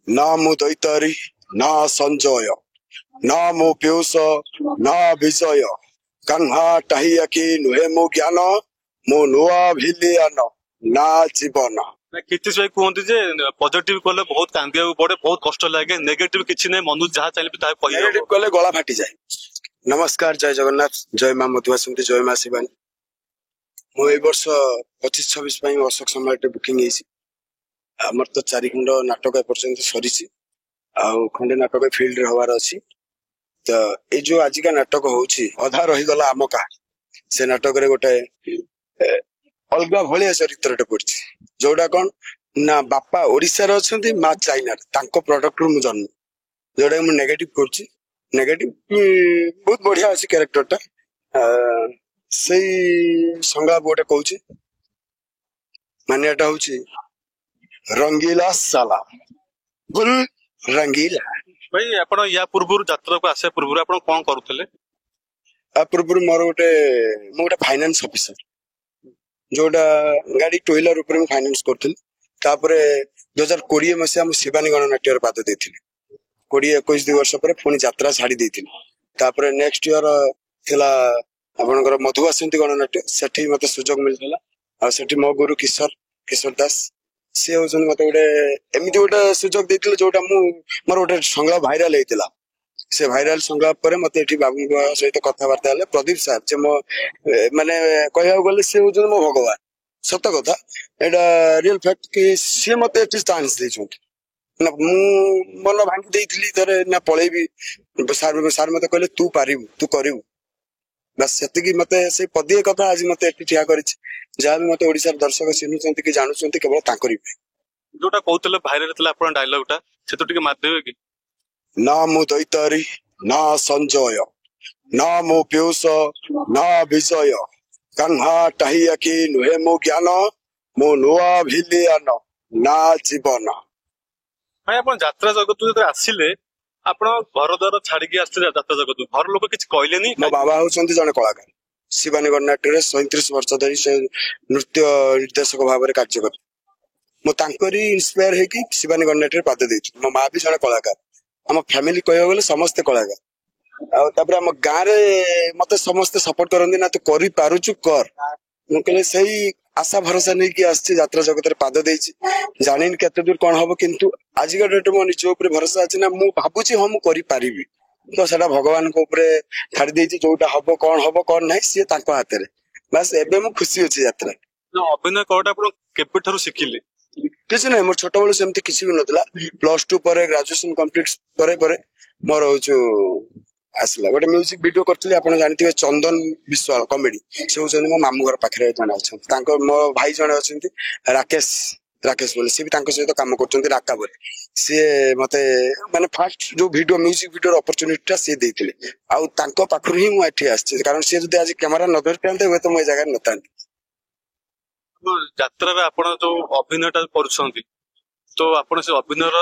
ନା ମୁଁ ଦୈତାରୀ, ନା ସଞ୍ଜୟ, ନା ମୁଁ ପୀୟୂଷ, ନା ବିଜୟ। କାହ୍ନା ଟାହିଆକି ନୁହେଁ ମୁଁ ଜ୍ଞାନ, ମୁଁ ନୂଆ ଭିଲିଆନ, ନା ଜୀବନ। କ୍ଷିତିଶ ଭାଇ କୁହନ୍ତି ଯେ ପଜିଟିଭ କଲେ ବହୁତ କାନ୍ଦିବାକୁ ପଡେ, ବହୁତ କଷ୍ଟ ଲାଗେ। ନେଗେଟିଭ କିଛି ନାହିଁ, ମନକୁ ଯାହା ଚାହିଁଲେ ବି ତାହା କହିହବ। ନେଗେଟିଭ କଲେ ଗଳା ଫାଟିଯାଏ। ନମସ୍କାର, ଜୟ ଜଗନ୍ନାଥ, ଜୟ ମା ମଧୁବାସନ୍ତୀ, ଜୟ ମା ଶିବାନୀ। ମୁଁ ଏଇ ବର୍ଷ 25-26 ପାଇଁ ଅଶୋକ ସମ୍ରାଟ ବୁକିଂ ହେଇଛି। ଆମର ତ 4 ଖଣ୍ଡ ନାଟକ ଏପର୍ଯ୍ୟନ୍ତ ସରିଛି, ଆଉ ଖଣ୍ଡେ ନାଟକ ଫିଲ୍ଡରେ ହବାର ଅଛି। ତ ଏଇ ଯୋଉ ଆଜିକା ନାଟକ ହଉଛି ଅଧା ରହିଗଲା ଆମ କାହାଣୀ, ସେ ନାଟକରେ ଗୋଟେ ଅଲଗା ଭଳିଆ ଚରିତ୍ରଟେ ପଡିଛି, ଯୋଉଟା କଣ ନା ବାପା ଓଡିଶାରେ ଅଛନ୍ତି, ମା ଚାଇନାରେ, ତାଙ୍କ ପ୍ରଡକ୍ଟରୁ ମୁଁ ଜନ୍ମ, ଯୋଉଟା ମୁଁ ନେଗେଟିଭ କରୁଛି। ନେଗେଟିଭ ବହୁତ ବଢିଆ ଅଛି କ୍ୟାରେକ୍ଟରଟା। ସେଇ ସଂଳାପ ଗୋଟେ କହୁଛି, ମାନେ ଏଟା ହଉଛି ରଙ୍ଗିଲା ସାଲା ବୁଲ ରଙ୍ଗିଲା। ଭାଇ, ଆପଣ ୟା ପୂର୍ବରୁ ଯାତ୍ରାକୁ ଆସିବା ପୂର୍ବରୁ ଆପଣ କଣ କରୁଥିଲେ? ଆ ପୂର୍ବରୁ ମୁଁ ଗୋଟେ ଫାଇନାନ୍ସ ଅଫିସର, ଯୋଉଟା ଗାଡି ଟୁ ହ୍ୱିଲର ଉପରେ ମୁଁ ଫାଇନାନ୍ସ କରୁଥିଲି। ତାପରେ 2020 ମସିହା ମୁଁ ଶିବାନୀ ଗଣନାଟ୍ୟରେ ପାଦ ଦେଇଥିଲି। 20-21 2 ବର୍ଷ ପରେ ପୁଣି ଯାତ୍ରା ଛାଡି ଦେଇଥିଲି। ତାପରେ ନେକ୍ସଟ ଇୟର ଥିଲା ଆପଣଙ୍କର ମଧୁବାସନ୍ତୀ ଗଣନାଟ୍ୟ, ସେଠି ମତେ ସୁଯୋଗ ମିଳିଥିଲା। ଆଉ ସେଠି ମୋ ଗୁରୁ କିଶୋର ଦାସ, ସିଏ ହଉଛନ୍ତି ମତେ ଗୋଟେ ଏମିତି ଗୋଟେ ସୁଯୋଗ ଦେଇଥିଲେ ଯୋଉଟା ମୋର ଗୋଟେ ସଂଳାପ ଭାଇରାଲ ହେଇଥିଲା। ସେ ଭାଇରାଲ ସଂଳାପ ପରେ ମତେ ଏଠି ବାବୁଙ୍କ ସହିତ କଥାବାର୍ତ୍ତା ହେଲେ। ପ୍ରଦୀପ ସାର୍, ଯେ ମୋ, ମାନେ କହିବାକୁ ଗଲେ ସେ ହଉଛନ୍ତି ମୋ ଭଗବାନ, ସତ କଥା, ଏଇଟା ରିଅଲ ଫ୍ୟାକ୍ଟ କି ସିଏ ମତେ ଏଠି ଚାନ୍ସ ଦେଇଛନ୍ତି। ନା ମୁଁ ମନ ଭାଙ୍ଗି ଦେଇଥିଲି ଥରେ, ନା ପଳେଇବି। ସାର୍ ମତେ କହିଲେ ତୁ ପାରିବୁ, ତୁ କରିବୁ, ବାସ୍ ସେତିକି। ମତେ ସେଇ ପଦିଏ କଥା ଆଜି ମତେ ଏଠି ଠିଆ କରିଛି। ଯାହା ବି ମତେ ଓଡିଶାର ଦର୍ଶକ ଚିହ୍ନୁଛନ୍ତି କି ଜାଣୁଛନ୍ତି କେବଳ ତାଙ୍କରି ପାଇଁ। ଯୋଉଟା କହୁଥିଲେ ଭାଇରାଲ ଥିଲା ଆପଣ ଡାଇଲଗ ଟା, ସେଥିରୁ ଟିକେ ମାରିଦେବେ କି? ନା ମୁଁ ଦୈତାରୀ, ନା ସଞ୍ଜୟ, ନା ମୁଁ ପୀୟୂଷ, ନା ବିଜୟ। କାହ୍ନା ଟାହିଆକି ନୁହେଁ ମୁଁ ଜ୍ଞାନ, ମୁଁ ନୂଆ ଭିଲିଆନ, ନା ଜୀବନ। ଭାଇ, ଆପଣ ଯାତ୍ରା ଜଗତକୁ ଯେତେବେଳେ ଆସିଲେ, ଆପଣ ଘର ଦ୍ୱାର ଛାଡିକି ଆସିଥିଲେ ଯାତ୍ରା ଜଗତକୁ, ଘର ଲୋକ କିଛି କହିଲେନି? ମୋ ବାବା ହଉଛନ୍ତି ଜଣେ କଳାକାର, ଶିବାନୀ ଗଣନାଟ୍ୟରେ 37 ବର୍ଷ ଧରି ସେ ନୃତ୍ୟ ନିର୍ଦ୍ଦେଶକ ଭାବରେ କାର୍ଯ୍ୟ କରେ। ମୁଁ ତାଙ୍କରି ଇନ୍ସପାୟାର ହେଇକି ଶିବାନୀ ଗଣନାଟ୍ୟରେ ପାଦ ଦେଇଛି। ମୋ ମା ବି ଜଣେ କଳାକାର। ଆମ ଫ୍ୟାମିଲି କହିବାକୁ ଗଲେ ସମସ୍ତେ କଳାକାର। ଆଉ ତାପରେ ଆମ ଗାଁରେ ମତେ ସମସ୍ତେ ସପୋର୍ଟ କରନ୍ତି, ନା ତୁ କରିପାରୁଛୁ କର। ମୁଁ କହିଲି ସେଇ ଆଶା ଭରସା ନେଇକି ଆସିଛି, ଯାତ୍ରା ଜଗତରେ ପାଦ ଦେଇଛି। ଜାଣିନି କେତେ ଦୂର କଣ ହବ, କିନ୍ତୁ ଆଜିକା ଡେଟ୍ ମୋ ନିଜ ଉପରେ ଭରସା ଅଛି, ନା ମୁଁ ଭାବୁଛି ହଁ ମୁଁ କରିପାରିବି। ତ ସେଟା ଭଗବାନଙ୍କ ଉପରେ ଛାଡି ଦେଇଛି, ଯୋଉଟା ହବ କଣ ହବ କଣ ନାହିଁ ସିଏ ତାଙ୍କ ହାତରେ। ବାସ୍ ଏବେ ମୁଁ ଖୁସି ଅଛି ଯାତ୍ରା। ନା, ଅଭିନୟ କଳାଟା ଆପଣ କେବେଠାରୁ ଶିଖିଲେ? କିଛି ନାହିଁ, ମୋର ଛୋଟବେଳୁ ସେମିତି କିଛି ବି ନଥିଲା। ପ୍ଲସ 2 ପରେ ଗ୍ରାଜୁଏସନ କମ୍ପ୍ଲିଟ ପରେ ପରେ ମୋର ହଉଛୁ ଆସିଲା ଗୋଟେ ମ୍ୟୁଜିକ ଭିଡିଓ କରିଥିଲି। ଆପଣ ଜାଣିଥିବେ ଚନ୍ଦନ ବିଶ୍ୱାଳ କମେଡି, ସେ ହଉଛନ୍ତି ମୋ ମାମୁଁ ଘର ପାଖରେ ଜଣେ ଅଛନ୍ତି। ତାଙ୍କ ମୋ ଭାଇ ଜଣେ ଅଛନ୍ତି ରାକେଶ ବୋଲି, ସିଏ ବି ତାଙ୍କ ସହିତ କାମ କରୁଛନ୍ତି ରାକା ବୋଲି। ସିଏ ମତେ ମାନେ ଫାଷ୍ଟ ଯୋଉ ମ୍ୟୁଜିକ ଭିଡିଓର ଅପରଚୁନିଟି ଟା ସିଏ ଦେଇଥିଲେ, ଆଉ ତାଙ୍କ ପାଖରୁ ହିଁ ମୁଁ ଏଠି ଆସିଛି। କାରଣ ସିଏ ଯଦି ଆଜି କ୍ୟାମେରା ନ ଧରିଥାନ୍ତେ ହୁଏତ ମୁଁ ଏ ଜାଗାରେ ନଥାନ୍ତି। ଯାତ୍ରାରେ ଆପଣ ଯୋଉ ଅଭିନୟଟା କରୁଛନ୍ତି, ତ ଆପଣ ସେ ଅଭିନୟର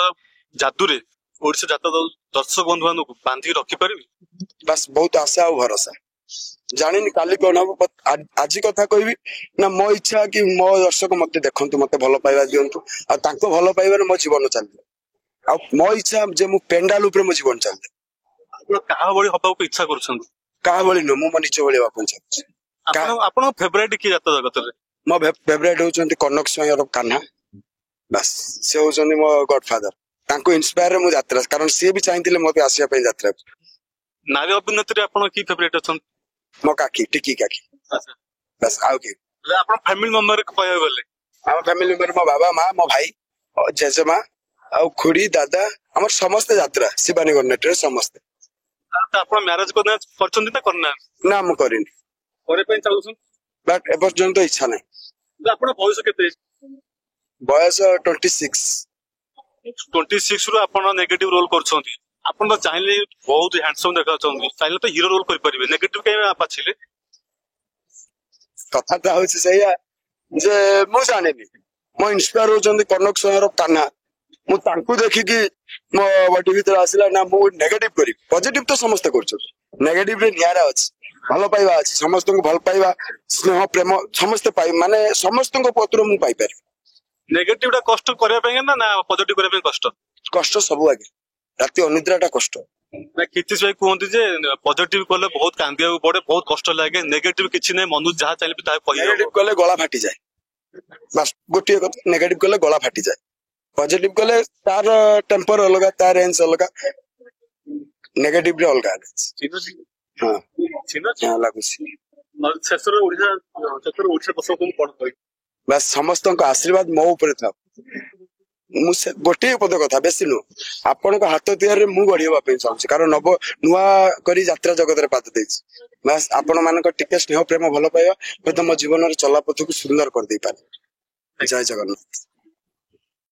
ଯାଦୁରେ ଓଡିଶା ଯାତ୍ରା ଦର୍ଶକ ବନ୍ଧୁ ମାନଙ୍କୁ ବାନ୍ଧିକି ରଖିପାରିବେ? ବାସ୍ ବହୁତ ଆଶା ଆଉ ଭରସା। ଜାଣିନି କାଲି କଣ ହବ, but ଆଜି କଥା କହିବି ନା ମୋ ଇଚ୍ଛା କି ମୋ ଦର୍ଶକ ମତେ ଦେଖନ୍ତୁ, ମତେ ଭଲ ପାଇବା ଦିଅନ୍ତୁ, ଆଉ ତାଙ୍କ ଭଲ ପାଇବାରେ ମୋ ଜୀବନ ଚାଲିବ। ଆଉ ମୋ ଇଚ୍ଛା ଯେ ମୁଁ ପେଣ୍ଡାଲ ଉପରେ ମୋ ଜୀବନ ଚାଲିବ। ଆପଣ କାହା ଭଳି ହବାକୁ ଇଚ୍ଛା କରୁଛନ୍ତି? କାହା ଭଳି ନୁହଁ, ମୁଁ ମୋ ନିଜ ଭଳି ହବାକୁ ଚାହୁଁଛି। ଆପଣଙ୍କ ଫେଭରାଇଟ କିଏ ଯାତ୍ରା ଜଗତରେ? ମୋ ଫେଭରାଇଟ ହଉଛନ୍ତି କନକ ସ୍ୱାଇଁର କାହ୍ନା। ବାସ୍ ସେ ହଉଛନ୍ତି ମୋ ଗଡଫାଦର। ତାଙ୍କୁ ଇନ୍ସପାୟାର ମୁଁ ଯାତ୍ରା, କାରଣ ସିଏ ବି ଚାହିଁଥିଲେ ମତେ ଆସିବା ପାଇଁ ଯାତ୍ରା। ନାରୀ ଅଭିନେତ୍ରୀ ଆପଣ କି ଫେଭରାଇଟ ଅଛନ୍ତି? ମୋ କାକି, ଟିକି କାକି। ବାସ୍ ଆଉ କିଏ? ହେଲେ ଆପଣ ଫ୍ୟାମିଲି ମେମ୍ବର କହିବାକୁ ଗଲେ? ଆମ ଫ୍ୟାମିଲି ମେମ୍ବର ମୋ ବାବା, ମା, ମୋ ଭାଇ, ଜେଜେମା, ଆଉ ଖୁଡି, ଦାଦା, ଆମର ସମସ୍ତେ ଯାତ୍ରା ଶିବାନୀ ଗଣନାଟ୍ୟରେ ସମସ୍ତେ। ତ ଆପଣ ମ୍ୟାରେଜ କରିଛନ୍ତି ନା କରିନାହାନ୍ତି? ନା, ମୁଁ କରିନି। କରିବା ପାଇଁ ଚାହୁଁଛନ୍ତି? ବଟ୍ ଏପର୍ଯ୍ୟନ୍ତ ଇଚ୍ଛା ନାହିଁ। ଆପଣ ବୟସ କେତେ? ବୟସ 26। 26 ରୁ ଆପଣ ନେଗେଟିଭ ରୋଲ କରୁଛନ୍ତି। ଆପଣ ତ ଚାହିଁଲେ ବହୁତ ହ୍ୟାଣ୍ଡସମ ଦେଖାଯାଉଛନ୍ତି, ଚାହିଁଲେ ତ ହିରୋ ରୋଲ କରିପାରିବେ, ନେଗେଟିଭ କାହିଁ ବାଛିଲେ? କଥାଟା ହଉଛି ସେଇଆ ଯେ ମୁଁ ଜାଣିନି, ମୋ ଇନ୍ସପାୟାର ହଉଛନ୍ତି କନକ ସ୍ୱାଇଁର କାହ୍ନା। ମୁଁ ତାଙ୍କୁ ଦେଖିକି ମୋ ବଡି ଭିତରେ ଆସିଲା ନା ମୁଁ ନେଗେଟିଭ କରିବି। ପଜିଟିଭ ତ ସମସ୍ତେ କରୁଛନ୍ତି, ନେଗେଟିଭ ରେ ନିଆରା ଅଛି, ଭଲ ପାଇବା ଅଛି, ସମସ୍ତଙ୍କୁ ଭଲ ପାଇବା, ସ୍ନେହ ପ୍ରେମ ସମସ୍ତେ ପାଇ, ମାନେ ସମସ୍ତଙ୍କ ପତ୍ର ମୁଁ ପାଇପାରିବି। ନେଗେଟିଭ ଟା କଷ୍ଟ କରିବା ପାଇଁ ନା ପଜିଟିଭ କରିବା ପାଇଁ କଷ୍ଟ? କଷ୍ଟ ସବୁ ଆଗେ, ରାତି ଅନିଦ୍ରା ଟା କଷ୍ଟ। ନା, କ୍ଷିତିଶ ଭାଇ କୁହନ୍ତି ଯେ ପଜିଟିଭ କଲେ ବହୁତ କାନ୍ଦିବାକୁ ପଡେ, ବହୁତ କଷ୍ଟ ଲାଗେ। ନେଗେଟିଭ କିଛି ନାହିଁ, ମନକୁ ଯାହା ଚାହିଁଲେ ବି ତାହା କହିହବ। ନେଗେଟିଭ କଲେ ଗଳା ଫାଟିଯାଏ, ବାସ୍ ଗୋଟିଏ କଥା। ନେଗେଟିଭ କଲେ ଗଳା ଫାଟିଯାଏ। ପଜିଟିଭ କଲେ ତାର ଟେମ୍ପର ଅଲଗା, ତା ରେଞ୍ଜ ଅଲଗା, ନେଗେଟିଭ ରେ ଅଲଗା range। ହଁ। ହଁ, ଲାଗୁଛି। ଶେଷରେ ଓଡ଼ିଶା ଦର୍ଶକଙ୍କୁ କଣ କହିବେ? ବାସ୍, ସମସ୍ତଙ୍କ ଆଶୀର୍ବାଦ ମୋ ଉପରେ ଥାଉ। ମୁଁ ସେ ଗୋଟିଏ ପଦ କଥା, ବେଶୀ ନୁହଁ। ଆପଣଙ୍କ ହାତ ତିଆରିରେ ମୁଁ ଗଢି ହେବା ପାଇଁ ଚାହୁଁଛି, କାରଣ ନବ ନୂଆ କରି ଯାତ୍ରା ଜଗତରେ ପାଦ ଦେଇଛି। ବାସ୍, ଆପଣ ମାନଙ୍କ ଟିକେ ସ୍ନେହ, ପ୍ରେମ, ଭଲ ପାଇବା ହୁଏତ ମୋ ଜୀବନର ଚଲାପଥକୁ ସୁନ୍ଦର କରିଦେଇପାରେ। ଜୟ ଜଗନ୍ନାଥ।